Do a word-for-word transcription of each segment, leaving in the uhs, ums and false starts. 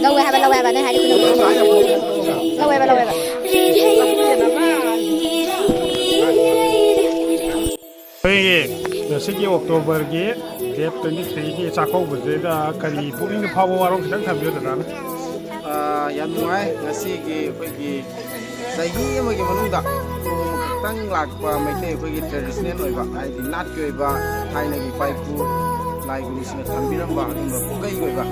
ꯂꯧꯋꯦ ꯍꯥꯏꯕ, ꯂꯧꯋꯦ ꯍꯥꯏꯕ, ꯅꯪ ꯍꯥꯏꯗꯤ ꯈꯨꯅꯨ꯫ ꯂꯧꯋꯦꯕ, ꯂꯧꯋꯦꯕ꯫ ꯑꯩꯈꯣꯏꯒꯤ ꯉꯁꯤꯒꯤ ꯑꯣꯛꯇꯣꯕꯔꯒꯤ ꯗꯦꯠ ꯇ꯭ꯋꯦꯟꯇꯤ ꯊ꯭ꯔꯤꯒꯤ ꯆꯥꯛꯀꯧꯕꯁꯤꯗ ꯀꯔꯤ ꯄꯨꯛꯅꯤꯡꯗ ꯐꯥꯎꯕ ꯋꯥꯔꯣꯜ ꯈꯤꯇꯪ ꯊꯝꯕꯤꯌꯨ, ꯗꯗꯥꯅ꯫ ꯑꯥ, ꯌꯥꯝ ꯅꯨꯡꯉꯥꯏ꯫ ꯉꯁꯤꯒꯤ ꯑꯩꯈꯣꯏꯒꯤ ꯆꯍꯤ ꯑꯃꯒꯤ ꯃꯅꯨꯡꯗ ꯅꯣꯡꯃ ꯈꯛꯇꯪ ꯂꯥꯛꯄ ꯃꯩꯇꯩ ꯑꯩꯈꯣꯏꯒꯤ ꯇ꯭ꯔꯦꯗꯤꯁꯅꯦꯜ ꯑꯣꯏꯕ, ꯍꯥꯏꯗꯤ ꯅꯥꯠꯀꯤ ꯑꯣꯏꯕ, ꯊꯥꯏꯅꯒꯤ ꯏꯄꯥ ꯏꯄꯨ ꯂꯥꯏ ꯒꯨꯔꯨꯁꯤꯡꯅ ꯊꯝꯕꯤꯔꯝꯕ ꯑꯗꯨꯒꯨꯝꯕ ꯄꯨꯀꯩꯒꯤ ꯑꯣꯏꯕ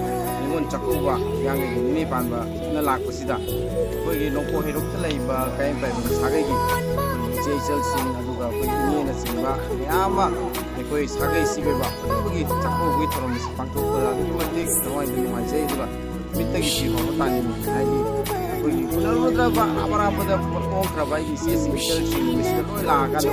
ꯅꯤꯉꯣꯜ ꯆꯥꯛꯀꯧꯕ, ꯍꯤꯌꯥꯡꯒꯩꯒꯤ ꯅꯤꯅꯤ ꯄꯥꯟꯕꯅ ꯂꯥꯛꯄꯁꯤꯗ ꯑꯩꯈꯣꯏꯒꯤ ꯅꯣꯡꯄꯣꯛ ꯍꯩꯔꯨꯛꯇ ꯂꯩꯕ ꯀꯌꯥꯝ ꯄꯥꯏꯕ ꯁꯥꯒꯩꯒꯤ ꯏꯆꯦ ꯏꯆꯜꯁꯤꯡ, ꯑꯗꯨꯒ ꯑꯩꯈꯣꯏ ꯏꯅꯦꯅꯆꯤꯡꯕ ꯃꯌꯥꯝ ꯑꯃ ꯑꯩꯈꯣꯏ ꯁꯥꯒꯩꯁꯤꯒꯤ ꯑꯣꯏꯕ ꯑꯄꯨꯟꯕꯒꯤ ꯆꯥꯛꯀꯧꯕꯒꯤ ꯊꯧꯔꯝ ꯑꯁꯤ ꯄꯥꯡꯊꯣꯛꯄꯗ ꯑꯗꯨꯛꯀꯤ ꯃꯇꯤꯛ ꯊꯋꯥꯏꯗ ꯅꯨꯡꯉꯥꯏꯖꯩ꯫ ꯑꯗꯨꯒ ꯃꯤꯠꯇꯒꯤ ꯄꯤ ꯐꯥꯎꯕ ꯇꯥꯅꯤꯡꯉꯤ꯫ ꯍꯥꯏꯗꯤ ꯑꯩꯈꯣꯏꯒꯤ ꯎꯅꯔꯨꯗ꯭ꯔꯕ ꯑꯔꯥꯞ ꯑꯔꯥꯞꯄꯗ ꯑꯣꯡꯈ꯭ꯔꯕ ꯑꯩꯒꯤ ꯏꯆꯦꯁꯤꯡ ꯏꯆꯜꯁꯤꯡ ꯃꯁꯤꯗ ꯂꯣꯏ ꯂꯥꯛꯑꯀꯥꯟꯗ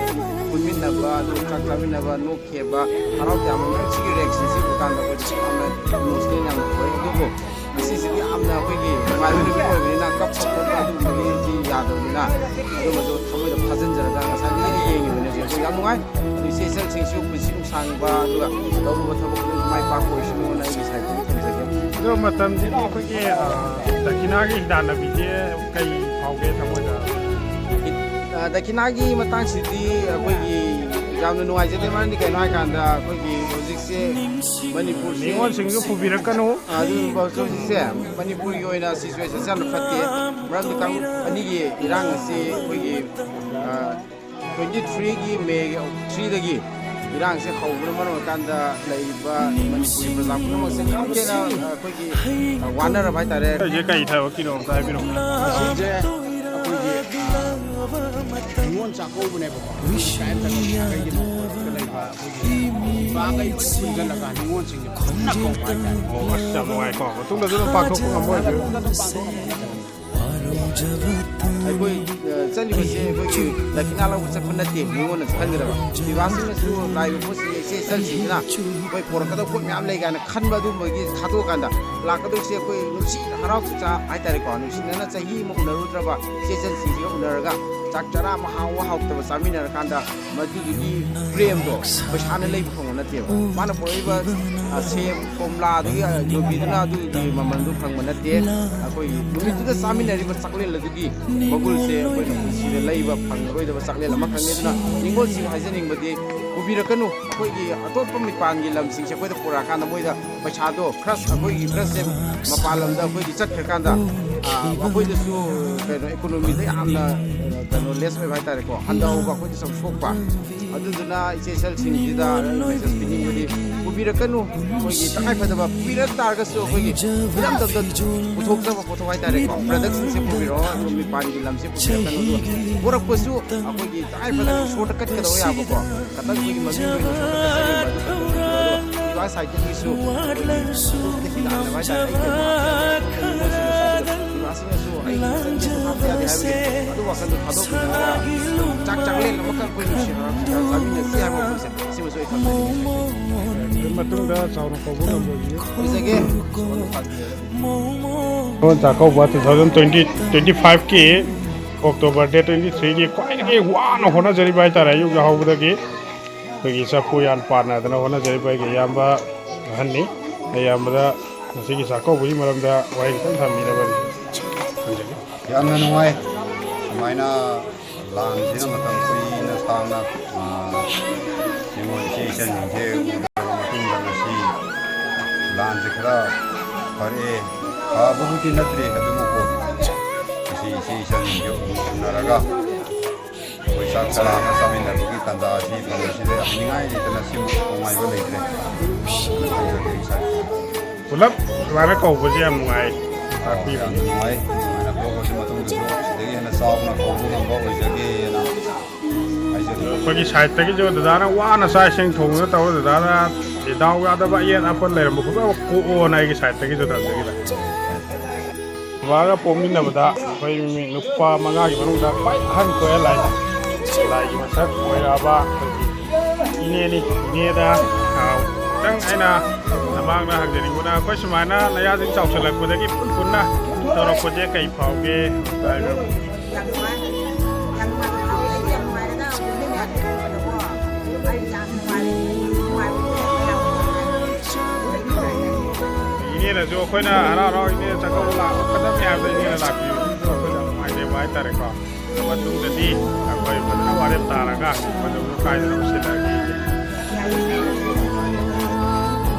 ꯄꯨꯟꯃꯤꯟꯅꯕ, ꯑꯗꯨ ꯆꯥꯛ ꯆꯥꯃꯤꯟꯅꯕ, ꯅꯣꯛꯈꯤꯕ, ꯍꯔꯥꯎ ꯇꯌꯥꯝꯕ ꯃꯌꯥꯝꯁꯤꯒꯤ ꯔꯤꯌꯦꯛꯁꯟꯁꯤ ꯎꯕ ꯀꯥꯟꯗ ꯑꯩꯈꯣꯏꯗꯁꯨ ꯌꯥꯝꯅ ꯏꯃꯣꯁꯅꯦꯜ ꯌꯥꯝꯅ ꯑꯣꯏ꯫ ꯑꯗꯨꯕꯨ ꯉꯁꯤꯁꯤꯗꯤ ꯌꯥꯝꯅ ꯑꯩꯈꯣꯏꯒꯤ ꯅꯨꯡꯉꯥꯏꯕ ꯅꯨꯃꯤꯠ ꯑꯣꯏꯕꯅꯤꯅ ꯀꯞꯄ ꯈꯣꯠꯄ ꯑꯗꯨꯒꯨꯝꯕꯒꯤꯗꯤ ꯌꯥꯗꯕꯅꯤꯅ ꯑꯗꯨꯝꯕꯗꯣ ꯊꯃꯣꯏꯗ ꯐꯥꯖꯤꯟꯖꯔꯒ ꯉꯁꯥꯏꯗꯒꯤ ꯌꯦꯡꯉꯤꯕꯅꯤ꯫ ꯑꯗꯨ ꯌꯥꯝ ꯅꯨꯡꯉꯥꯏ꯫ ꯑꯗꯨ ꯏꯆꯦ ꯏꯆꯜꯁꯤꯡꯁꯨ ꯄꯨꯟꯁꯤ ꯅꯨꯡꯁꯥꯡꯕ, ꯑꯗꯨꯒ ꯇꯧꯔꯨꯕ ꯊꯕꯛ ꯈꯨꯗꯤꯡꯃꯛ ꯃꯥꯏ ꯄꯥꯛꯄ ꯑꯣꯏꯁꯅꯨꯅ ꯑꯩꯒꯤ ꯁꯥꯏꯠꯇꯒꯤ ꯊꯝꯖꯒꯦ꯫ ꯑꯗꯣ ꯃꯇꯝꯁꯤꯗꯤ ꯑꯩꯈꯣꯏꯒꯤ, ꯑ, ꯗꯈꯤꯅꯥꯒꯤ ꯍꯤꯗꯥꯟꯅꯕꯤꯁꯦ ꯀꯩ ꯐꯥꯎꯒꯦ ꯊꯃꯣꯏꯗ? ꯑ, ꯗꯈꯤꯅꯥꯒꯤ ꯃꯇꯥꯡꯁꯤꯗꯤ ꯑꯩꯈꯣꯏꯒꯤ ꯌꯥꯝꯅ ꯅꯨꯡꯉꯥꯏꯖꯗꯦ꯫ ꯃꯔꯝꯗꯤ ꯀꯩꯅꯣ ꯍꯥꯏꯀꯥꯟꯗ ꯑꯩꯈꯣꯏꯒꯤ ꯍꯧꯖꯤꯛꯁꯦ ꯃꯅꯤꯄꯨꯔꯁꯦ ꯅꯤꯉꯣꯜꯁꯤꯡꯁꯨ ꯄꯨꯕꯤꯔꯛꯀꯅꯨ꯫ ꯑ, ꯑꯗꯨ ꯍꯧꯖꯤꯛꯁꯦ ꯃꯅꯤꯄꯨꯔꯒꯤ ꯑꯣꯏꯅ ꯁꯤꯆꯨꯋꯦꯁꯟꯁꯦ ꯌꯥꯝꯅ ꯐꯠꯇꯦ꯫ ꯃꯔꯝꯗꯤ ꯀꯥꯡꯂꯨꯞ ꯑꯅꯤꯒꯤ ꯏꯔꯥꯡ ꯑꯁꯤ ꯑꯩꯈꯣꯏꯒꯤ, ꯑ, ꯇ꯭ꯋꯦꯟꯇꯤ ꯊ꯭ꯔꯤꯒꯤ ꯃꯦꯒꯤ ꯊ꯭ꯔꯤꯗꯒꯤ ꯏꯔꯥꯡꯁꯦ ꯍꯧꯕꯅ ꯃꯔꯝ ꯑꯣꯏꯔꯀꯥꯟꯗ ꯂꯩꯔꯤꯕ ꯃꯅꯤꯄꯨꯔꯒꯤ ꯄ꯭ꯔꯖꯥ ꯄꯨꯝꯅꯃꯛꯁꯦ ꯌꯥꯝ ꯊꯤꯅ, ꯑ, ꯑꯩꯈꯣꯏꯒꯤ, ꯑ, ꯋꯥꯅꯔꯕ ꯍꯥꯏꯇꯥꯔꯦ꯫ ꯁꯤꯁꯦ ꯀꯩ ꯊꯕꯛꯀꯤꯅꯣ ꯑꯝꯇ ꯍꯥꯏꯕꯤꯔꯛꯎ꯫ ꯁꯤꯁꯦ ꯑꯩꯈꯣꯏꯒꯤ, ꯑ, ꯅꯤꯉꯣꯜ ꯆꯥꯛꯀꯧꯕꯅꯦꯕꯀꯣ꯫ ꯁꯥꯒꯩꯒꯤ ꯃꯊꯛꯇ ꯂꯩꯕ ꯑꯩꯈꯣꯏꯒꯤ ꯏꯄꯥꯈꯩ ꯂꯣꯏ ꯄꯨꯟꯁꯤꯜꯂꯒ ꯅꯤꯉꯣꯜꯁꯤꯡꯁꯦ ꯐꯖꯅ ꯀꯧꯕ ꯍꯥꯏꯇꯥꯔꯦ꯫ ꯑꯣ, ꯑꯁ, ꯌꯥꯝ ꯅꯨꯡꯉꯥꯏꯀꯣ꯫ ꯃꯇꯨꯡꯗꯁꯨ ꯑꯗꯨꯝ ꯄꯥꯡꯊꯣꯛꯄ ꯉꯝꯕ ꯑꯣꯏꯕꯤꯌꯨ꯫ ꯑꯗꯨꯝ ꯄꯥꯡꯊꯣꯛꯄ ꯉꯝꯕ ꯅꯠꯇꯕ꯫ ꯑꯩꯈꯣꯏ, ꯑ, ꯆꯠꯂꯤꯕꯁꯦ ꯑꯩꯈꯣꯏꯒꯤ ꯗꯈꯤꯅꯥ ꯂꯧꯕ ꯆꯠꯄ ꯅꯠꯇꯦ, ꯅꯤꯉꯣꯜꯅ ꯆꯠꯍꯟꯒꯗꯕ꯫ ꯄꯤꯕꯥꯁꯤꯡꯅꯁꯨ ꯂꯥꯛꯏꯕ ꯄꯣꯠꯁꯤꯡꯁꯦ ꯏꯆꯦ ꯏꯆꯜꯁꯤꯡꯁꯤꯅ ꯑꯩꯈꯣꯏ ꯄꯣꯔꯛꯀꯗꯕ ꯄꯣꯠ ꯃꯌꯥꯝ ꯂꯩ ꯀꯥꯏꯅ ꯈꯟꯕ ꯑꯗꯨꯝꯕꯒꯤ ꯊꯥꯗꯣꯛꯑꯀꯥꯟꯗ ꯂꯥꯛꯀꯗꯣꯏꯁꯦ ꯑꯩꯈꯣꯏ ꯅꯨꯡꯁꯤ ꯍꯔꯥꯎ ꯆꯥ ꯍꯥꯏꯇꯥꯔꯦꯀꯣ, ꯅꯨꯡꯁꯤꯅꯅ ꯆꯍꯤ ꯑꯃ ꯎꯅꯔꯨꯗ꯭ꯔꯕ ꯏꯆꯦ ꯏꯆꯜꯁꯤꯡꯁꯤꯒ ꯎꯅꯔꯒ ꯆꯥꯛ ꯆꯔꯥ ꯑꯃ ꯍꯥꯎꯕ ꯍꯥꯎꯇꯕ ꯆꯥꯃꯤꯟꯅꯔꯀꯥꯟꯗ ꯃꯗꯨꯗꯨꯒꯤ ꯄ꯭ꯔꯦꯝꯗꯣ ꯄꯩꯁꯥꯅ ꯂꯩꯕ ꯐꯪꯕ ꯅꯠꯇꯦꯕ꯫ ꯃꯥꯅ ꯄꯨꯔꯛꯏꯕ, ꯑ, ꯁꯦꯝ ꯀꯣꯝꯂꯥ ꯑꯗꯒꯤ, ꯑ, ꯌꯣꯟꯕꯤꯗꯨꯅ ꯑꯗꯨꯒꯤ ꯃꯃꯜꯗꯨ ꯐꯪꯕ ꯅꯠꯇꯦ꯫ ꯑꯩꯈꯣꯏꯒꯤ ꯅꯨꯃꯤꯠꯇꯨꯗ ꯆꯥꯃꯤꯟꯅꯔꯤꯕ ꯆꯥꯛꯂꯦꯟ ꯑꯗꯨꯒꯤ ꯃꯒꯨꯜꯁꯦ ꯑꯩꯈꯣꯏꯅ ꯄꯨꯟꯁꯤꯗ ꯂꯩꯕ ꯐꯪꯉꯔꯣꯏꯗꯕ ꯆꯥꯛꯂꯦꯟ ꯑꯃꯈꯛꯅꯤ꯫ ꯑꯗꯨꯅ ꯅꯤꯡꯉꯣꯜꯁꯤꯡ ꯍꯥꯏꯖꯅꯤꯡꯕꯗꯤ ꯄꯨꯕꯤꯔꯛꯀꯅꯨ꯫ ꯑꯩꯈꯣꯏꯒꯤ ꯑꯇꯣꯞꯄ ꯃꯄꯥꯟꯒꯤ ꯂꯝꯁꯤꯡꯁꯦ ꯑꯩꯈꯣꯏꯗ ꯄꯨꯔꯛꯑꯀꯥꯟꯗ ꯃꯣꯏꯗ ꯄꯩꯁꯥꯗꯣ ꯈꯔ ꯑꯩꯈꯣꯏꯒꯤ ꯈꯔꯁꯦ ꯃꯄꯥꯟ ꯂꯝꯗ ꯑꯩꯈꯣꯏꯒꯤ ꯆꯠꯈ꯭ꯔꯀꯥꯟꯗ, ꯑ, ꯑꯩꯈꯣꯏꯗꯁꯨ ꯀꯩꯅꯣ ꯏꯀꯣꯅꯣꯃꯤꯗ ꯌꯥꯝꯅ, ꯑ, ꯀꯩꯅꯣ ꯂꯦꯁ ꯑꯣꯏꯕ ꯍꯥꯏꯇꯥꯔꯦꯀꯣ, ꯍꯟꯊꯍꯧꯕ ꯑꯩꯈꯣꯏꯗ ꯁꯨꯝ ꯁꯣꯛꯄ꯫ ꯑꯗꯨꯗꯨꯅ ꯏꯆꯦ ꯏꯆꯜꯁꯤꯡꯁꯤꯗ ꯑꯩꯅ ꯃꯦꯁꯦꯖ ꯄꯤꯅꯤꯡꯕꯗꯤ ꯄꯨꯕꯤꯔꯛꯀꯅꯨ꯫ ꯑꯩꯈꯣꯏꯒꯤ ꯇꯉꯥꯏ ꯐꯗꯕ ꯄꯨꯕꯤꯔꯛ ꯇꯥꯔꯒꯁꯨ ꯑꯩꯈꯣꯏꯒꯤ ꯏꯔꯝꯗꯝꯗ ꯄꯨꯊꯣꯛꯆꯕ ꯄꯣꯠꯊꯣꯛ ꯍꯥꯏꯇꯥꯔꯦꯀꯣ, ꯄ꯭ꯔꯗꯛꯁꯤꯡꯁꯦ ꯄꯨꯕꯤꯔꯛꯑꯣ꯫ ꯑꯗꯨꯒ ꯃꯄꯥꯟꯒꯤ ꯂꯝꯁꯦ ꯄꯨꯕꯤꯔꯛꯀꯅꯨ꯫ ꯑꯗꯨꯒ ꯄꯨꯔꯛꯄꯁꯨ ꯑꯩꯈꯣꯏꯒꯤ ꯇꯉꯥꯏ ꯐꯗꯅ ꯏꯁꯣꯔꯗ ꯀꯠꯀꯗꯕ ꯌꯥꯕꯀꯣ, ꯈꯇꯪ ꯑꯩꯈꯣꯏꯒꯤ ꯃꯃꯤꯡꯒꯤ ꯑꯣꯏꯅ ꯏꯁꯣꯔꯗ ꯀꯠꯆꯅꯤꯡꯕ ꯑꯗꯨ ꯈꯛꯇꯪ ꯄꯨꯕꯤꯔꯛꯑꯣ꯫ ꯑꯗꯨꯒ ꯏꯃꯥ ꯁꯥꯍꯤꯇ꯭ꯌꯒꯤꯁꯨ ꯑꯩꯈꯣꯏꯒꯤ ꯏꯃꯥꯁꯤꯡꯅꯁꯨ ꯑꯩ ꯏꯆꯟꯒꯤ ꯍꯥꯞꯄ ꯌꯥꯗꯦ ꯍꯥꯏꯕꯒꯤ ꯑꯗꯨ ꯋꯥꯈꯜꯗꯣ ꯊꯥꯗꯣꯛꯄꯤꯔꯒ ꯆꯥꯛ ꯆꯥꯛꯂꯦꯟ ꯑꯃꯈꯛ ꯑꯩꯈꯣꯏ ꯅꯨꯡꯁꯤ ꯍꯔꯥꯎ ꯆꯥꯃꯤꯟꯅꯁꯤ ꯍꯥꯏꯕ ꯋꯥꯐꯝꯁꯦ ꯁꯤꯃꯁꯨ ꯑꯩ ꯊꯝꯖꯅꯤꯡꯉꯤ꯫ ꯑꯗꯨꯒꯤ ꯃꯇꯨꯡꯗ ꯆꯥꯎꯅ ꯀꯧꯕ ꯉꯝꯕꯒꯤ ꯑꯣꯏꯖꯒꯦ꯫ Ningol Chakkouba two thousand twenty, twenty five ꯀꯤ October date twenty three ꯒꯤ ꯈ꯭ꯋꯥꯏꯗꯒꯤ ꯋꯥꯅ ꯍꯣꯠꯅꯖꯔꯤꯕ ꯍꯥꯏꯇꯥꯔꯦ, ꯑꯌꯨꯛ ꯌꯥꯍꯧꯕꯗꯒꯤ ꯑꯩꯈꯣꯏꯒꯤ ꯆꯐꯨ ꯌꯥꯟ ꯄꯥꯟꯅꯗꯅ ꯍꯣꯠꯅꯖꯔꯤꯕ ꯑꯩꯒꯤ ꯏꯌꯥꯝꯕ ꯑꯍꯟꯅꯤ꯫ ꯑꯌꯥꯝꯕꯗ ꯉꯁꯤꯒꯤ ꯆꯥꯛꯀꯧꯕꯒꯤ ꯃꯔꯝꯗ ꯋꯥꯍꯩ ꯈꯤꯇꯪ ꯊꯝꯕꯤꯅꯕ ꯊꯝꯖꯒꯦ꯫ ꯌꯥꯝꯅ ꯅꯨꯡꯉꯥꯏ꯫ ꯁꯨꯃꯥꯏꯅ ꯂꯥꯟꯁꯤꯅ ꯃꯇꯝ ꯀꯨꯏꯅ ꯁꯥꯡꯅ, ꯑ, ꯅꯤꯉꯣꯜ ꯏꯆꯦ ꯏꯆꯟꯁꯤꯡꯁꯦ ꯎꯗ꯭ꯔꯕ ꯃꯇꯨꯡꯗ ꯉꯁꯤ ꯂꯥꯟꯁꯦ ꯈꯔ ꯐꯔꯛꯑꯦ꯫ ꯐꯕꯕꯨꯗꯤ ꯅꯠꯇ꯭ꯔꯤ, ꯑꯗꯨꯕꯨꯀꯣ ꯉꯁꯤ ꯏꯆꯦ ꯏꯆꯟꯁꯤꯡꯁꯦ ꯎꯅꯔꯒ ꯑꯩꯈꯣꯏ ꯆꯥꯛ ꯆꯔꯥ ꯑꯃ ꯆꯥꯃꯤꯟꯅꯕꯒꯤ ꯇꯥꯟꯖꯥ ꯑꯁꯤ ꯐꯪꯕꯁꯤꯗ ꯌꯥꯝ ꯅꯤꯡꯉꯥꯏ ꯂꯩꯇꯅ ꯁꯤꯃꯨꯛ ꯅꯨꯡꯉꯥꯏꯕ ꯂꯩꯇ꯭ꯔꯦ꯫ ꯄꯨꯂꯞ ꯁꯨꯃꯥꯏꯅ ꯀꯧꯕꯁꯦ ꯌꯥꯝ ꯅꯨꯡꯉꯥꯏ꯫ ꯇꯥꯛꯄꯤꯕ꯫ ꯌꯥꯝ ꯅꯨꯡꯉꯥꯏ꯫ ꯁꯨꯃꯥꯏꯅ ꯀꯧꯕꯁꯤ ꯃꯇꯨꯡꯗꯁꯨ ꯁꯤꯗꯒꯤ ꯍꯦꯟꯅ ꯆꯥꯎꯅ ꯀꯧꯕ ꯉꯝꯕ ꯑꯣꯏꯖꯒꯦꯅ ꯍꯥꯏꯖꯔꯤ꯫ ꯑꯩꯈꯣꯏꯒꯤ ꯁꯥꯏꯠꯇꯒꯤꯁꯨ ꯗꯗꯥꯅ ꯋꯥꯅ ꯆꯥꯛ ꯏꯁꯤꯡ ꯊꯣꯡꯗꯅ ꯇꯧꯔ ꯗꯗꯥꯅ ꯗꯥꯎ ꯌꯥꯗꯕ ꯑꯌꯦꯠ ꯑꯄꯟ ꯂꯩꯔꯝꯕ ꯄꯨꯝꯅꯃꯛ ꯀꯣꯛꯑꯣꯅ ꯑꯩꯒꯤ ꯁꯥꯏꯠꯇꯒꯤꯁꯨ ꯊꯝꯖꯔꯤꯕ꯫ ꯕꯕꯥꯒ ꯄꯣꯛꯃꯤꯟꯅꯕꯗ ꯑꯩꯈꯣꯏ ꯃꯤ ꯅꯨꯄꯥ ꯃꯉꯥꯒꯤ ꯃꯅꯨꯡꯗ ꯈ꯭ꯋꯥꯏ ꯑꯍꯟ ꯊꯣꯛꯑꯦ ꯂꯥꯏ꯫ ꯂꯥꯏꯒꯤ ꯃꯁꯛ ꯑꯣꯏꯔꯛꯑꯕ ꯑꯩꯈꯣꯏꯒꯤ ꯏꯅꯦꯅꯤ꯫ ꯏꯅꯦꯗ, ꯑ, ꯈꯤꯇꯪ ꯑꯩꯅ ꯃꯃꯥꯡꯗ ꯍꯪꯖꯅꯤꯡꯕꯅ, ꯑꯩꯈꯣꯏ ꯁꯨꯃꯥꯏꯅ ꯅꯌꯥꯁꯤꯡ ꯆꯥꯎꯁꯜꯂꯛꯄꯗꯒꯤ ꯄꯨꯟ ꯄꯨꯟꯅ ꯇꯧꯔꯛꯄꯁꯦ ꯀꯩ ꯐꯥꯎꯒꯦ? ꯌꯥꯝ ꯅꯨꯡꯉꯥꯏ꯫ ꯌꯥꯝ ꯅꯨꯡꯉꯥꯏꯕ ꯐꯥꯎꯋꯦ꯫ ꯑꯩꯗꯤ ꯌꯥꯝ ꯅꯨꯡꯉꯥꯏꯔꯦ꯫ ꯅꯨꯡꯉꯥꯏꯕꯗꯣ ꯑꯩ ꯌꯥꯝ ꯅꯨꯡꯉꯥꯏꯔꯦ꯫ ꯅꯨꯡꯉꯥꯏꯕꯗꯣ ꯑꯩ ꯌꯥꯝ ꯅꯨꯡꯉꯥꯏꯔꯦ꯫ ꯏꯅꯦꯅꯁꯨ ꯑꯩꯈꯣꯏꯅ ꯍꯔꯥꯎ ꯍꯔꯥꯎ ꯏꯅꯦ ꯆꯥꯛꯀꯧꯕ ꯂꯥꯛꯀꯗꯕꯅꯤ ꯍꯥꯏꯕꯗ ꯏꯅꯦꯅ ꯂꯥꯛꯄꯤꯕꯗꯨ ꯑꯩꯈꯣꯏ ꯌꯥꯝ ꯅꯨꯡꯉꯥꯏꯖꯕ ꯍꯥꯏꯇꯥꯔꯦꯀꯣ꯫ ꯃꯇꯨꯡꯗꯗꯤ ꯑꯩꯈꯣꯏ ꯐꯖꯅ ꯋꯥꯔꯦꯞ ꯇꯥꯔꯒ ꯃꯗꯨ ꯀꯥꯏꯗꯅꯕ ꯁꯤꯜꯂꯛꯑꯒꯦ꯫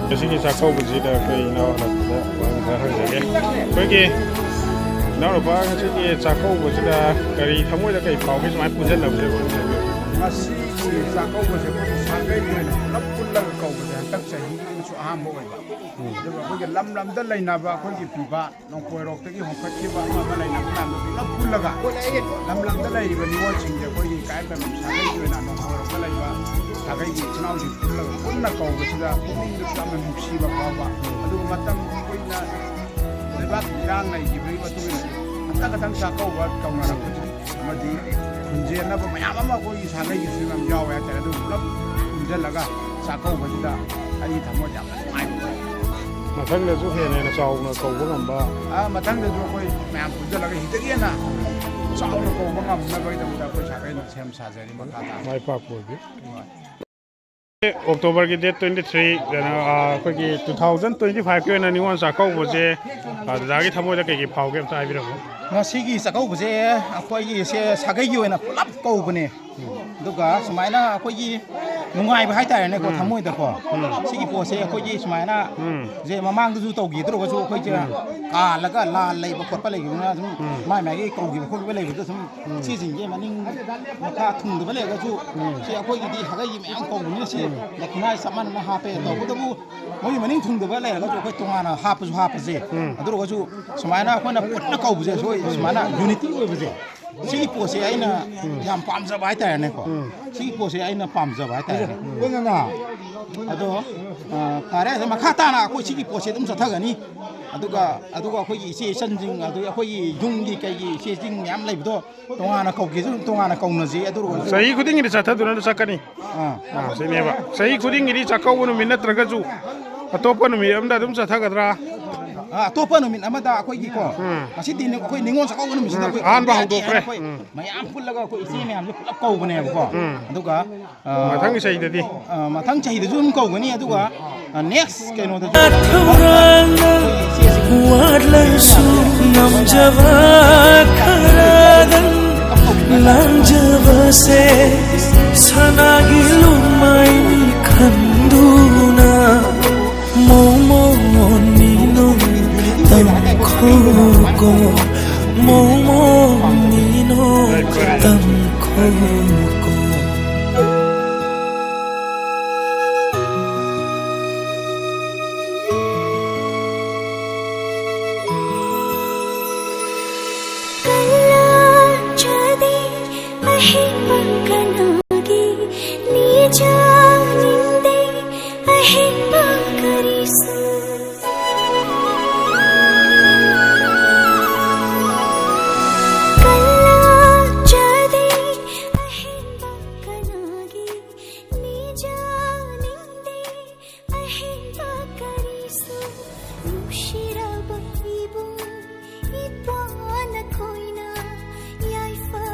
ꯉꯁꯤꯒꯤ ꯆꯥꯛꯀꯧꯕꯁꯤꯗ ꯑꯩꯈꯣꯏ ꯏꯅꯥꯎ ꯍꯜꯂꯛꯄꯗ ꯋꯥꯍꯪ ꯈꯔ ꯍꯪꯖꯒꯦ꯫ ꯑꯩꯈꯣꯏꯒꯤ ꯏꯅꯥꯎꯅꯨꯄꯥ, ꯉꯁꯤꯒꯤ ꯆꯥꯛꯀꯧꯕꯁꯤꯗ ꯀꯔꯤ ꯊꯃꯣꯏꯗ ꯀꯔꯤ ꯐꯥꯎꯒꯦ, ꯁꯨꯃꯥꯏꯅ ꯄꯨꯟꯁꯤꯟꯅꯕꯁꯦ? ꯉꯁꯤꯒꯤ ꯆꯥꯛꯀꯧꯕꯁꯦ ꯑꯩꯈꯣꯏꯒꯤ ꯁꯥꯒꯩꯒꯤ ꯑꯣꯏꯅ ꯄꯨꯂꯞ ꯄꯨꯜꯂꯒ ꯀꯧꯕꯁꯦ ꯍꯟꯗꯛ ꯆꯍꯤꯒꯤꯁꯨ ꯑꯍꯥꯟꯕ ꯑꯣꯏꯕ꯫ ꯎꯝ꯫ ꯑꯗꯨꯒ ꯑꯩꯈꯣꯏꯒꯤ ꯂꯝ ꯂꯝꯗ ꯂꯩꯅꯕ ꯑꯩꯈꯣꯏꯒꯤ ꯄꯤꯕ ꯅꯣꯡꯄꯣꯏꯔꯣꯛꯇꯒꯤ ꯍꯣꯡꯀꯠꯈꯤꯕ ꯑꯃ ꯑꯃ ꯂꯩꯅꯕ ꯃꯌꯥꯝꯗꯣ ꯄꯨꯂꯞ ꯄꯨꯜꯂꯒ ꯂꯝ ꯂꯝꯗ ꯂꯩꯔꯤꯕ ꯅꯤꯉꯣꯜꯁꯤꯡꯁꯦ ꯑꯩꯈꯣꯏꯒꯤ ꯀꯥꯏꯔꯦꯝꯕꯤꯈꯣꯡ ꯁꯥꯒꯩꯒꯤ ꯑꯣꯏꯅ ꯅꯣꯡꯄꯣꯏꯔꯣꯛꯇ ꯂꯩꯕ ꯁꯥꯒꯩꯒꯤ ꯏꯆꯤꯟ ꯏꯅꯥꯎꯁꯤꯡ ꯄꯨꯜꯂꯒ ꯄꯨꯟꯅ ꯀꯧꯕꯁꯤꯗ ꯄꯨꯛꯅꯤꯡꯗꯁꯨ ꯌꯥꯝꯅ ꯅꯨꯡꯁꯤꯕ ꯐꯥꯎꯕ, ꯑꯗꯨꯒ ꯃꯇꯝ ꯀꯨꯏꯅ ꯂꯩꯕꯥꯛꯀꯤ ꯏꯔꯥꯡ ꯂꯩꯈꯤꯕꯒꯤ ꯃꯇꯨꯡ ꯏꯟꯅ ꯈꯇꯪ ꯈꯇꯪ ꯆꯥꯛꯀꯧꯕ ꯀꯧꯅꯔꯛꯄꯁꯤ ꯑꯃꯗꯤ ꯈꯨꯟꯖꯦꯟꯅꯕ ꯃꯌꯥꯝ ꯑꯃ ꯑꯩꯈꯣꯏꯒꯤ ꯁꯥꯒꯩꯒꯤꯁꯨ ꯌꯥꯝ ꯌꯥꯎꯋꯦ ꯍꯥꯏꯇꯥꯔꯦ꯫ ꯑꯗꯨ ꯄꯨꯂꯞ ꯄꯨꯟꯁꯤꯜꯂꯒ ꯆꯥꯛꯀꯧꯕꯁꯤꯗ ꯑꯩꯒꯤ ꯊꯃꯣꯏꯗ ꯌꯥꯝꯅ ꯅꯨꯡꯉꯥꯏꯕ ꯐꯥꯎꯏ꯫ ꯃꯊꯪꯗꯁꯨ ꯍꯦꯟꯅ ꯍꯦꯟꯅ ꯆꯥꯎꯅ ꯀꯧꯕ ꯉꯝꯕ꯫ ꯑꯥ, ꯃꯊꯪꯗꯁꯨ ꯑꯩꯈꯣꯏ ꯃꯌꯥꯝ ꯄꯨꯟꯁꯤꯜꯂꯒ ꯍꯤꯗꯒꯤ ꯍꯦꯟꯅ ꯆꯥꯎꯅ ꯀꯧꯕ ꯉꯝꯅꯕꯒꯤꯗꯃꯛꯇ ꯑꯩꯈꯣꯏ ꯁꯥꯒꯩꯅ ꯁꯦꯝ ꯁꯥꯖꯔꯤ꯫ ꯃꯈꯥ ꯇꯥꯅ ꯃꯥꯏ ꯄꯥꯛꯄ ꯑꯣꯏꯕꯤꯌꯨ꯫ ꯍꯣꯏ꯫ ꯑꯣꯛꯇꯣꯕꯔꯒꯤ date twenty three, ꯀꯩꯅꯣ, ꯑꯥ, ꯑꯩꯈꯣꯏꯒꯤ two thousand twenty five ꯀꯤ ꯑꯣꯏꯅ ꯅꯤꯉꯣꯜ ꯆꯥꯛꯀꯧꯕꯁꯦ, ꯑꯥ, ꯗꯗꯥꯒꯤ ꯊꯃꯣꯏꯗ ꯀꯩꯀꯩ ꯐꯥꯎꯒꯦ ꯑꯝꯇ ꯍꯥꯏꯕꯤꯔꯝꯃꯨ꯫ ꯉꯁꯤꯒꯤ ꯆꯥꯛꯀꯧꯕꯁꯦ ꯑꯩꯈꯣꯏꯒꯤ ꯁꯦ ꯁꯥꯒꯩꯒꯤ ꯑꯣꯏꯅ ꯄꯨꯂꯞ ꯀꯧꯕꯅꯦ꯫ ꯑꯗꯨꯒ ꯁꯨꯃꯥꯏꯅ ꯑꯩꯈꯣꯏꯒꯤ ꯅꯨꯡꯉꯥꯏꯕ ꯍꯥꯏꯇꯥꯔꯦꯅꯦꯀꯣ, ꯎꯝ꯫ ꯊꯃꯣꯏꯗꯀꯣ꯫ ꯎꯝ꯫ ꯁꯤꯒꯤ ꯄꯣꯠꯁꯦ ꯑꯩꯈꯣꯏꯒꯤ ꯁꯨꯃꯥꯏꯅ ꯎꯝ꯫ ꯁꯦ ꯃꯃꯥꯡꯗꯁꯨ ꯇꯧꯈꯤꯗ꯭ꯔꯒꯁꯨ ꯑꯩꯈꯣꯏꯁꯦ ꯎꯝ꯫ ꯀꯥꯜꯂꯒ ꯂꯥꯟ ꯂꯩꯕ ꯈꯣꯠꯄ ꯂꯩꯈꯤꯕꯅꯤꯅ ꯁꯨꯝ ꯎꯝ꯫ ꯃꯥꯏ ꯃꯥꯏꯒꯤ ꯀꯧꯈꯤꯕ ꯈꯣꯠꯈꯤꯕ ꯂꯩꯕꯗ ꯁꯨꯝ ꯎꯝ꯫ ꯁꯤꯁꯤꯡꯁꯦ ꯃꯅꯤꯡ ꯃꯈꯥ ꯊꯨꯡꯗꯕ ꯂꯩꯔꯒꯁꯨ ꯎꯝ꯫ ꯁꯤ ꯑꯩꯈꯣꯏꯒꯤꯗꯤ ꯁꯥꯒꯩꯒꯤ ꯃꯌꯥꯝ ꯀꯧꯕꯅꯤꯅ ꯁꯤ ꯎꯝ꯫ ꯗꯈꯤꯅꯥ ꯆꯞ ꯃꯥꯟꯅꯅ ꯍꯥꯞꯄꯦ꯫ ꯇꯧꯕꯇꯕꯨ ꯃꯣꯏ ꯃꯅꯤꯡ ꯊꯨꯡꯗꯕ ꯂꯩꯔꯒꯁꯨ ꯑꯩꯈꯣꯏ ꯇꯣꯉꯥꯟꯅ ꯍꯥꯞꯄꯁꯨ ꯍꯥꯞꯄꯁꯦ꯫ ꯎꯝ꯫ ꯑꯗꯨ ꯑꯣꯏꯔꯒꯁꯨ ꯁꯨꯃꯥꯏꯅ ꯑꯩꯈꯣꯏꯅ ꯄꯨꯟꯅ ꯀꯧꯕꯁꯦ, ꯁꯣꯏ ꯁꯨꯃꯥꯏꯅ unity ꯑꯣꯏꯕꯁꯦ, ꯁꯤꯒꯤ ꯄꯣꯠꯁꯦ ꯑꯩꯅ ꯎꯝ꯫ ꯌꯥꯝ ꯄꯥꯝꯖꯕ ꯍꯥꯏꯇꯥꯔꯦꯅꯦꯀꯣ꯫ ꯎꯝ꯫ ꯁꯤꯒꯤ ꯄꯣꯠꯁꯦ ꯑꯩꯅ ꯄꯥꯝꯖꯕ ꯍꯥꯏꯇꯥꯔꯦꯅꯦ꯫ ꯎꯝ꯫ ꯑꯗꯣ, ꯑ, ꯐꯔꯦ, ꯑꯗꯣ ꯃꯈꯥ ꯇꯥꯅ ꯑꯩꯈꯣꯏ ꯁꯤꯒꯤ ꯄꯣꯠꯁꯦ ꯑꯗꯨꯝ ꯆꯠꯊꯒꯅꯤ꯫ ꯑꯗꯨꯒ ꯑꯗꯨꯒ ꯑꯩꯈꯣꯏꯒꯤ ꯏꯆꯦ ꯏꯆꯟꯁꯤꯡ, ꯑꯗꯨꯒ ꯑꯩꯈꯣꯏꯒꯤ ꯌꯨꯝꯒꯤ ꯀꯩꯒꯤ ꯏꯆꯦꯁꯤꯡ ꯃꯌꯥꯝ ꯂꯩꯕꯗꯣ, ꯇꯣꯉꯥꯟꯅ ꯀꯧꯒꯦꯁꯨ ꯑꯗꯨꯝ ꯇꯣꯉꯥꯟꯅ ꯀꯧꯅꯁꯤ꯫ ꯑꯗꯨ ꯑꯣꯏꯔꯒꯁꯨ ꯆꯍꯤ ꯈꯨꯗꯤꯡꯒꯤꯗꯤ ꯆꯠꯊꯗꯨꯅ ꯆꯠꯀꯅꯤ꯫ ꯑꯥ꯫ ꯑꯥ, ꯁꯤꯅꯦꯕ꯫ ꯆꯍꯤ ꯈꯨꯗꯤꯡꯒꯤꯗꯤ ꯆꯥꯛꯀꯧꯕ ꯅꯨꯃꯤꯠ ꯅꯠꯇ꯭ꯔꯒꯁꯨ ꯑꯇꯣꯞꯄ ꯅꯨꯃꯤꯠ ꯑꯃꯗ ꯑꯗꯨꯝ ꯆꯠꯊꯒꯗ꯭ꯔꯥ? ꯑꯥ, ꯑꯇꯣꯞꯄ ꯅꯨꯃꯤꯠ ꯑꯃꯗ ꯑꯩꯈꯣꯏꯒꯤꯀꯣ, ꯎꯝ꯫ ꯉꯁꯤꯗꯤ ꯑꯩꯈꯣꯏ ꯅꯤꯉꯣꯜ ꯆꯥꯛꯀꯧꯕ ꯅꯨꯃꯤꯠꯁꯤꯗ ꯎꯝ, ꯑꯩꯈꯣꯏ ꯑꯍꯥꯟꯕ ꯀꯧꯕ ꯌꯥꯗꯦ ꯍꯧꯗꯣꯛꯈ꯭ꯔꯦ꯫ ꯍꯥꯏꯅ ꯑꯩꯈꯣꯏ ꯎꯝ꯫ ꯃꯌꯥꯝ ꯄꯨꯜꯂꯒ ꯑꯩꯈꯣꯏ ꯏꯆꯦ ꯃꯌꯥꯝꯁꯦ ꯄꯨꯂꯞ ꯀꯧꯕꯅꯦꯕꯀꯣ꯫ ꯎꯝ꯫ ꯑꯗꯨꯒ, ꯑ, ꯃꯊꯪꯒꯤ ꯆꯍꯤꯗꯗꯤ꯫ ꯑ, ꯃꯊꯪ ꯆꯍꯤꯗꯁꯨ ꯑꯗꯨꯝ ꯀꯧꯒꯅꯤ꯫ ꯑꯗꯨꯒ, ꯑ, next ꯀꯩꯅꯣꯗꯁꯨ ꯊꯧꯔꯥꯡꯅ ꯑꯩꯈꯣꯏ ꯏꯆꯦꯁꯤꯡ ꯋꯥꯠꯂꯁꯨ ꯉꯝꯖꯕ ꯈꯔꯗꯪ ꯂꯥꯡꯖꯕꯁꯦ ꯁꯅꯥꯒꯤ ꯂꯨꯃꯥꯏꯅꯤ ꯈꯟꯗꯨꯅ ꯃꯣꯃꯣꯟ ꯃꯤꯅꯣ ꯇꯝꯈꯣꯀꯣ, ꯃꯣꯃꯣꯟ ꯃꯤꯅꯣ ꯇꯝꯈꯣꯀꯣ꯫ ꯀꯜꯂꯥ ꯆꯗꯦ ꯑꯍꯤꯡ ꯀꯅꯥꯒꯤ ꯅꯤꯖꯥꯅꯤꯡꯗꯦ ꯑꯍꯤꯡ ꯀꯔꯤꯁꯨ꯫ ꯀꯜꯂꯥ ꯆꯗꯦ ꯑꯍꯤꯡ ꯀꯅꯥꯒꯤ ꯅꯤꯖꯥꯅꯤꯡꯗꯦ ꯑꯍꯤꯡ ꯀꯔꯤꯁꯨ꯫ ꯅꯨꯡꯁꯤꯔꯕ ꯏꯕꯨꯡ ꯏꯄ꯭ꯋꯥ ꯅꯈꯣꯏꯅ ꯌꯥꯏꯐ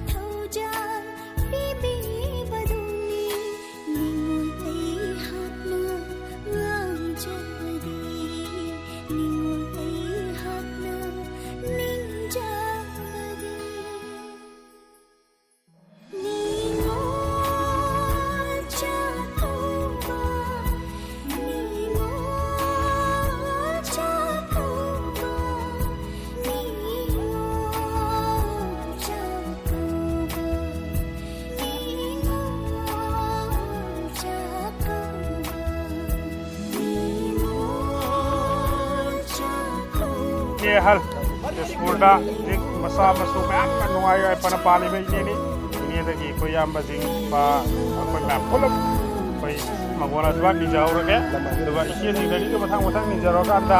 ꯊꯧꯖꯥꯜ ꯄꯤꯕꯤꯕꯗꯨꯅꯤ꯫ ꯅꯤꯡꯉꯣꯜ ꯑꯩꯍꯥꯛꯅ ꯉꯥꯡꯖꯕꯗꯤ, ꯅꯤꯡꯉꯣꯜ ꯑꯩꯍꯥꯛꯅ ꯅꯤꯡꯖꯕꯗꯤ꯫ ꯅꯤꯡꯉꯣꯜ ꯆꯥꯛꯀꯧꯕ, ꯅꯤꯡꯉꯣꯜ ꯆꯥꯛꯀꯧꯕ, ꯅꯤꯡꯉꯣꯜ ꯆꯥꯛꯀꯧꯕ, ꯅꯤꯡꯉꯣꯜ ꯆꯥꯛꯀꯧꯕ, ꯅꯤꯡꯉꯣꯜ ꯆꯥꯛꯀꯧꯕ꯫ ꯑꯦ, ꯍꯜ꯫ ꯇꯦꯖꯄꯨꯔꯗ ꯍꯧꯖꯤꯛ ꯃꯆꯥ ꯃꯁꯨ ꯃꯌꯥꯝ ꯑꯃ ꯅꯨꯡꯉꯥꯏ ꯌꯥꯏꯐꯅ ꯄꯥꯜꯂꯤꯕ ꯏꯅꯦꯅꯤ꯫ ꯏꯅꯦꯗꯒꯤ ꯑꯩꯈꯣꯏ ꯏꯌꯥꯝꯕꯁꯤꯡ, ꯏꯄꯥ, ꯑꯩꯈꯣꯏ ꯃꯌꯥꯝ ꯄꯨꯂꯞ ꯑꯩꯈꯣꯏ ꯃꯪꯒꯣꯜ ꯑꯥꯁꯤꯔꯕꯥꯗ ꯅꯤꯖꯍꯧꯔꯒꯦ꯫ ꯑꯗꯨꯒ ꯏꯆꯦꯁꯤꯡꯗꯒꯤꯁꯨ ꯃꯊꯪ ꯃꯊꯪ ꯅꯤꯖꯔꯀꯥꯟꯗ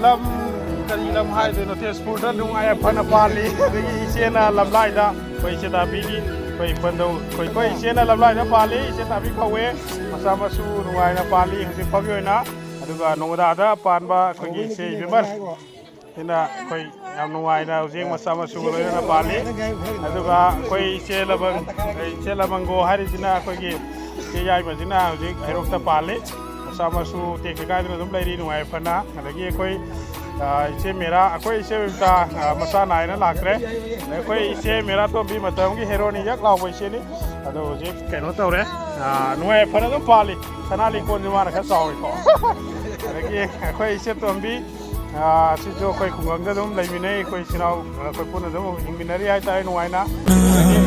ꯂꯝ, ꯀꯔꯤ ꯂꯝ ꯍꯥꯏꯗꯣꯏꯅꯣ, ꯇꯦꯖꯄꯨꯔꯗ ꯅꯨꯡꯉꯥꯏ ꯌꯥꯏꯐꯅ ꯄꯥꯜꯂꯤ꯫ ꯑꯗꯒꯤ ꯏꯆꯦꯅ ꯂꯝꯂꯥꯏꯗ, ꯑꯩꯈꯣꯏ ꯏꯆꯦ ꯇꯥꯕꯤꯒꯤ, ꯑꯩꯈꯣꯏ ꯄꯟꯗꯧ, ꯑꯩꯈꯣꯏ, ꯑꯩꯈꯣꯏ ꯏꯆꯦꯅ ꯂꯝꯂꯥꯏꯗ ꯄꯥꯜꯂꯤ, ꯏꯆꯦ ꯇꯥꯕꯤ ꯀꯧꯋꯦ꯫ ꯃꯆꯥ ꯃꯁꯨ ꯅꯨꯡꯉꯥꯏꯅ ꯄꯥꯜꯂꯤ ꯍꯧꯖꯤꯛ ꯐꯥꯎꯒꯤ ꯑꯣꯏꯅ꯫ ꯑꯗꯨꯒ ꯅꯣꯡꯗꯥꯗ ꯄꯥꯟꯕ ꯑꯩꯈꯣꯏꯒꯤ ꯏꯆꯦ ꯏꯕꯦꯝꯃ, ꯁꯤꯅ ꯑꯩꯈꯣꯏ ꯌꯥꯝ ꯅꯨꯡꯉꯥꯏꯅ ꯍꯧꯖꯤꯛ ꯃꯆꯥ ꯃꯁꯨꯒ ꯂꯣꯏꯅꯅ ꯄꯥꯜꯂꯤ꯫ ꯑꯗꯨꯒ ꯑꯩꯈꯣꯏ ꯏꯆꯦ ꯂꯕꯪ, ꯏꯆꯦ ꯂꯕꯪꯒꯣ ꯍꯥꯏꯔꯤꯁꯤꯅ ꯑꯩꯈꯣꯏꯒꯤ ꯏꯆꯦ ꯌꯥꯏꯃꯁꯤꯅ ꯍꯧꯖꯤꯛ ꯍꯩꯔꯣꯛꯇ ꯄꯥꯜꯂꯤ꯫ ꯃꯆꯥ ꯃꯁꯨ ꯇꯦꯛꯇ ꯀꯥꯏꯗꯅ ꯑꯗꯨꯝ ꯂꯩꯔꯤ ꯅꯨꯡꯉꯥꯏ ꯐꯅ꯫ ꯑꯗꯒꯤ ꯑꯩꯈꯣꯏ, ꯑ, ꯏꯆꯦ ꯃꯦꯔꯥ, ꯑꯩꯈꯣꯏ ꯏꯆꯦ ꯕꯤꯃꯇꯥ, ꯑ, ꯃꯆꯥ ꯅꯥꯏꯅ ꯂꯥꯛꯇ꯭ꯔꯦ꯫ ꯑꯗꯩ ꯑꯩꯈꯣꯏ ꯏꯆꯦ ꯃꯦꯔꯥ ꯇꯣꯝꯕꯤ, ꯃꯇꯝꯒꯤ ꯍꯦꯔꯣꯅꯤ ꯌꯛ ꯂꯥꯎꯕ ꯏꯆꯦꯅꯤ꯫ ꯑꯗꯣ ꯍꯧꯖꯤꯛ ꯀꯩꯅꯣ ꯇꯧꯔꯦ, ꯑ, ꯅꯨꯡꯉꯥꯏ ꯐꯅ ꯑꯗꯨꯝ ꯄꯥꯜꯂꯤ꯫ ꯁꯅꯥ ꯂꯤꯛꯀꯣꯟꯁꯦ ꯃꯥꯅ ꯈꯔ ꯆꯥꯎꯋꯤꯀꯣ꯫ ꯑꯗꯒꯤ ꯑꯩꯈꯣꯏ ꯏꯆꯦ ꯇꯣꯝꯕꯤ, ꯑ, ꯁꯤꯁꯨ ꯑꯩꯈꯣꯏ ꯈꯨꯡꯒꯪꯗ ꯑꯗꯨꯝ ꯂꯩꯃꯤꯟꯅꯩ꯫ ꯑꯩꯈꯣꯏ ꯏꯆꯤꯟ ꯏꯅꯥꯎ, ꯑ, ꯑꯩꯈꯣꯏ ꯄꯨꯟꯅ ꯑꯗꯨꯝ ꯍꯤꯡꯃꯤꯟꯅꯔꯤ ꯍꯥꯏꯇꯥꯔꯦ ꯅꯨꯡꯉꯥꯏꯅ꯫ ꯑꯗꯒꯤ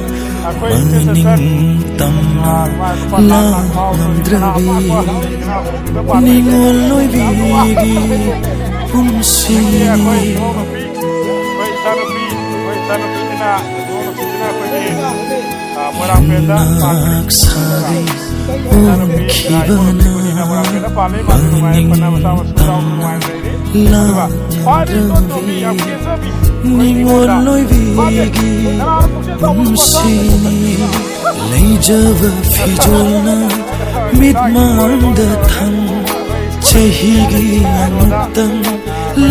ꯑꯩꯈꯣꯏ ꯏꯆꯦ ꯆꯟꯆꯟ, ꯅꯤꯡꯇꯝꯅ ꯑ, ꯃꯥ ꯂꯨꯄꯥ ꯂꯥꯛ ꯂꯥꯛ ꯐꯥꯎꯕ ꯂꯥꯛꯂꯝꯗ꯭ꯔꯕꯤ ꯁꯅꯥ ꯑꯃ ꯑꯃ ꯅꯤꯉꯣꯜ ꯑꯣꯏꯕꯤꯒꯤ ꯄꯨꯟꯁꯤꯅꯤ꯫ ꯑꯩꯈꯣꯏ ꯏꯆꯥꯅꯨꯄꯤ, ꯑꯩꯈꯣꯏ ꯏꯆꯥꯅꯨꯄꯤꯁꯤꯅ, ꯏꯆꯥꯅꯨꯄꯤꯁꯤꯅ ꯑꯩꯈꯣꯏꯒꯤ, ꯑ, ꯃꯣꯏꯔꯥꯡ ꯄꯦꯟꯗ ꯄꯥꯟꯕꯅꯤ꯫ ꯁꯥꯕꯤ ꯏꯆꯥꯅꯨꯄꯤ, ꯑ, ꯏꯆꯥꯅꯨꯄꯤꯅ ꯃꯣꯏꯔꯥꯡ ꯄꯦꯟꯗ ꯄꯥꯜꯂꯤ꯫ ꯃꯥꯁꯨ ꯅꯨꯡꯉꯥꯏ ꯌꯥꯏꯐꯅ ꯃꯆꯥ ꯃꯁꯨ ꯌꯥꯎꯅ ꯅꯨꯡꯉꯥꯏꯅ ꯂꯩꯔꯤ꯫ ꯑꯗꯨꯒ ꯈ꯭ꯋꯥꯏꯗꯒꯤ ꯇꯣꯟꯕꯤ ꯌꯥꯝ ꯀꯦꯖꯕꯤ, ꯑꯩꯈꯣꯏ ꯅꯤꯉꯣꯜ ꯅꯤꯉꯣꯜꯗ ꯃꯥꯁꯦ ꯂꯣꯏꯕꯤꯒꯤ ꯀꯅꯥꯅ ꯄꯨꯛꯆꯦꯜ ꯆꯥꯎꯕ ꯅꯨꯄꯥ ꯄꯨꯟꯁꯤꯅꯤ꯫ ꯂꯩꯖꯕ ꯐꯤꯖꯣꯜꯅ ꯃꯤꯠꯃꯥꯡꯗ ꯊꯝ ꯆꯍꯤꯒꯤ ꯑꯃꯨꯛꯇꯪ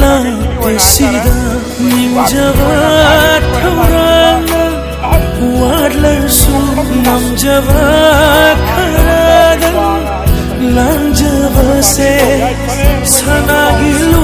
ꯂꯥꯛꯄꯁꯤꯗ ꯅꯤꯡꯖꯕ ꯊꯧꯔꯥꯡꯅ ꯋꯥꯠꯂꯁꯨ ꯉꯝꯖꯕ ꯈꯔꯗꯪ ꯂꯥꯡꯖꯕꯁꯦ ꯁꯅꯥꯒꯤ ꯂꯨ